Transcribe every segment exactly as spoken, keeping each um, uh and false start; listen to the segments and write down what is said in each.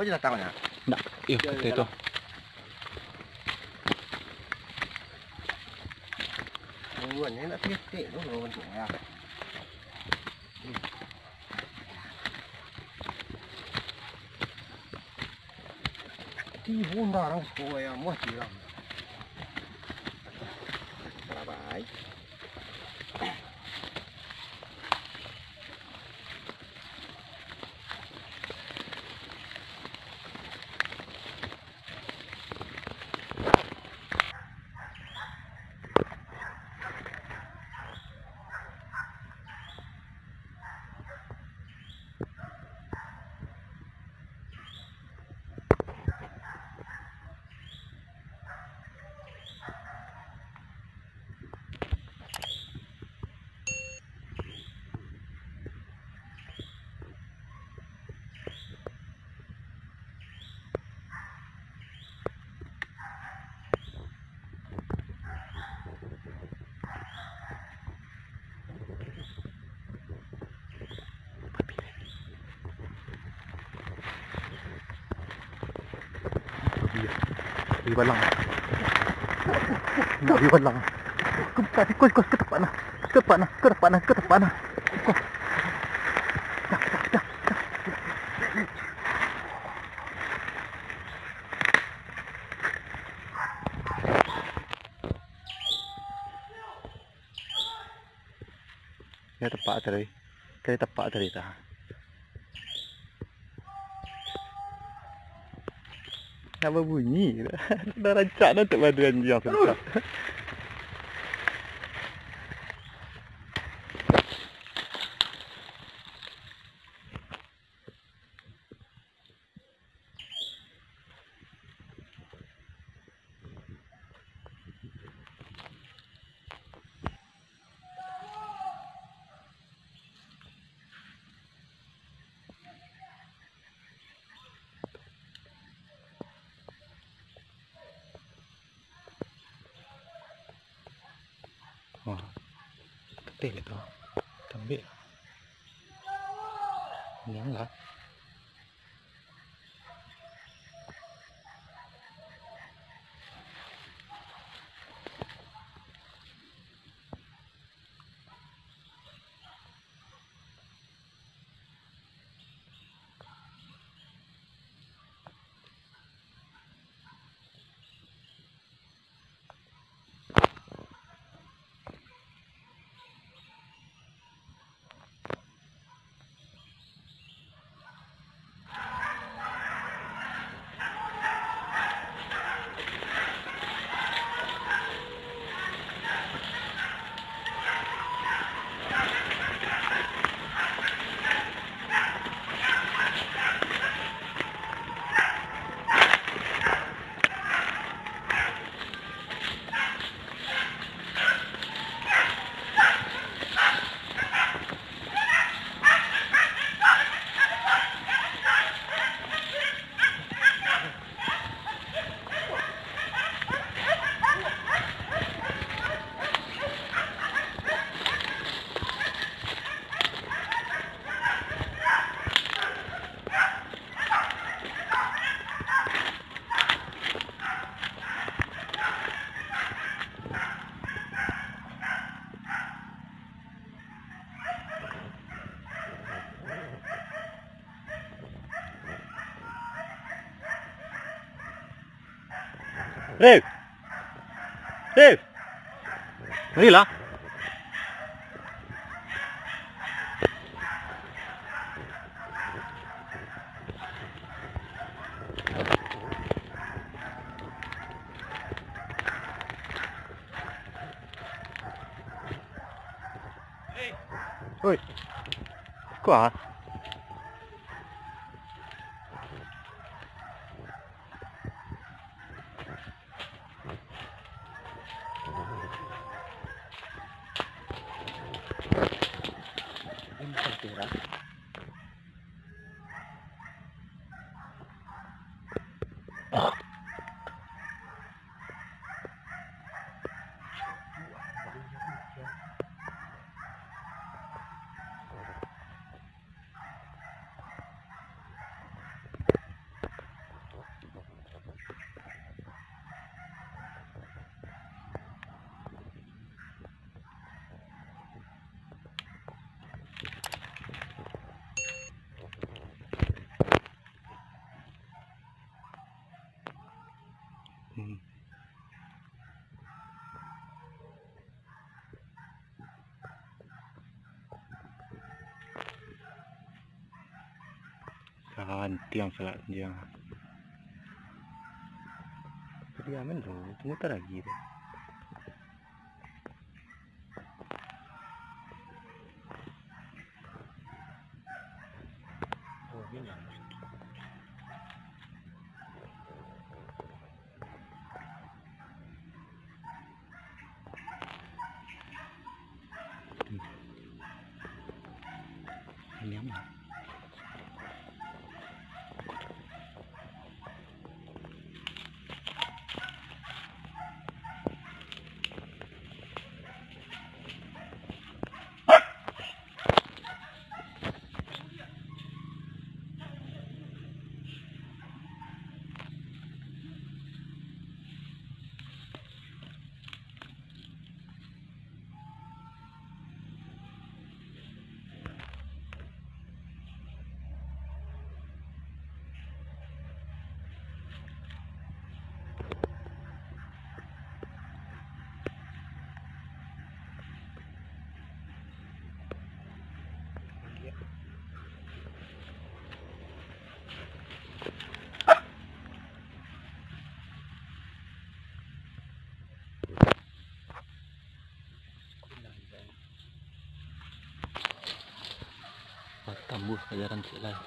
Datangnyo. Ndak. Iyo, kato itu. Mingguan ni nak titik tu, kalau bantuaknyo. Tibo ndarang siko ayam, wah, tiram. Bye-bye. Babi balang. Babi balang. Kau buka tikus, kau ketepak nah. Ketepak nah, ketepak nah, ketepak nah. Kau. Dah, dah, dah, dah. Dia tepak tadi. Kali tepak tadi tah. Nak babunyi. Dah rancak dah untuk badu anjiang susah. Wah, getih gitu. Tambik. Kenyang lah. Rif! Rif! Marilah. Oi. Kuah. Tiang salah, tiang. Jadi amin tu, tunggu tak lagi tu. Oh, ini. Ini aman. Batambuah ka jalan ciek lai.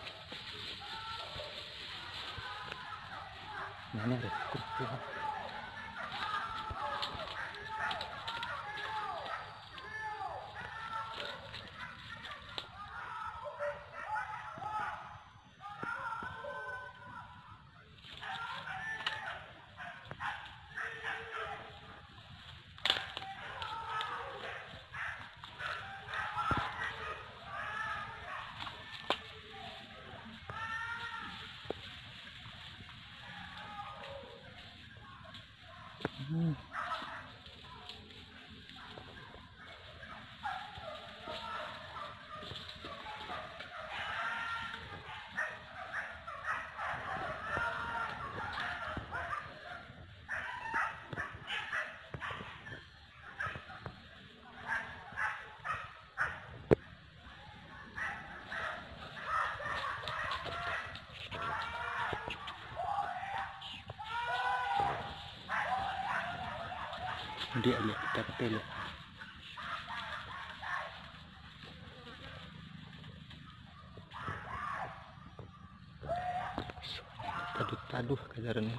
Nah, ni ada. Liek, liek, kita petai, liek. Taduah-taduah ka jalan ni.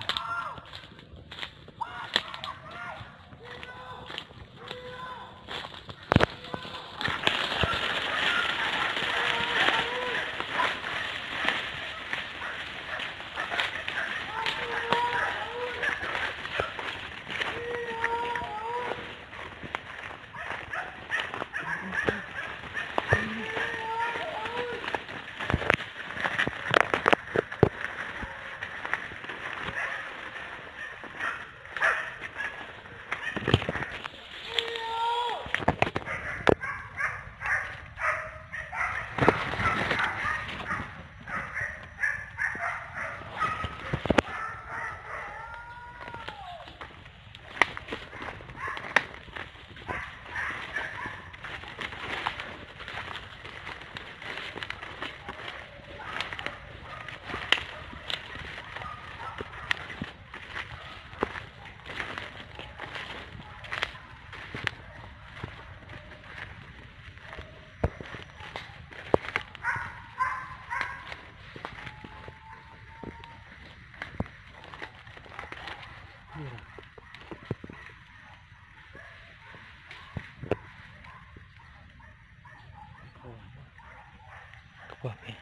Wah, eh.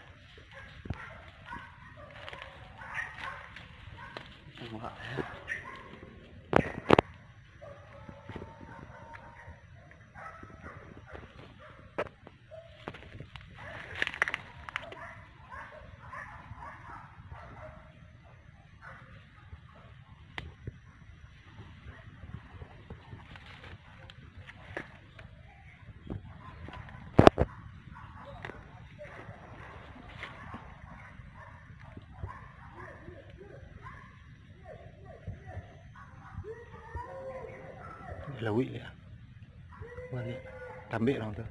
Wah, eh. Lauik ya. Baliak. Tambek urang tu.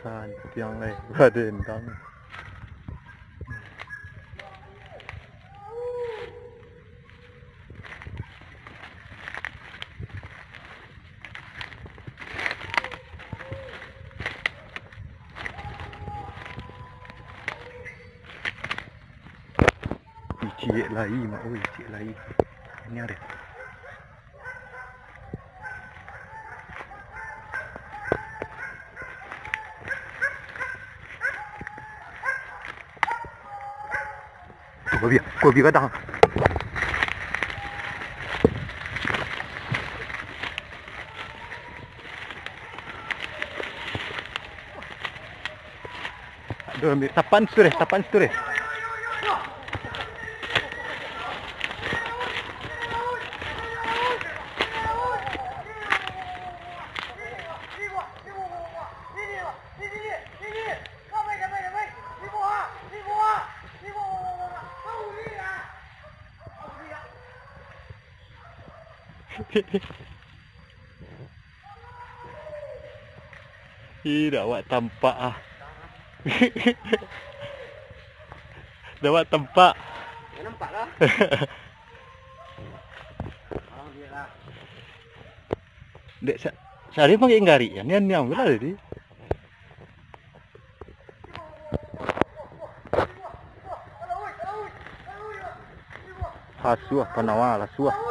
Kantiang lai, badendang. Ih, ciek lai, Mak, oi, ciek lai. Ini ada. Tu, babi, babi gadang. Aduh, ambil tapan situ deh, tapan situ deh. Ih, dak awak tampak ah. Dak awak tampak. Dak nampak lah. Dek sa-, sari pakai garik ya, nian-nian lah tadi. Hasuah panawa lah suah.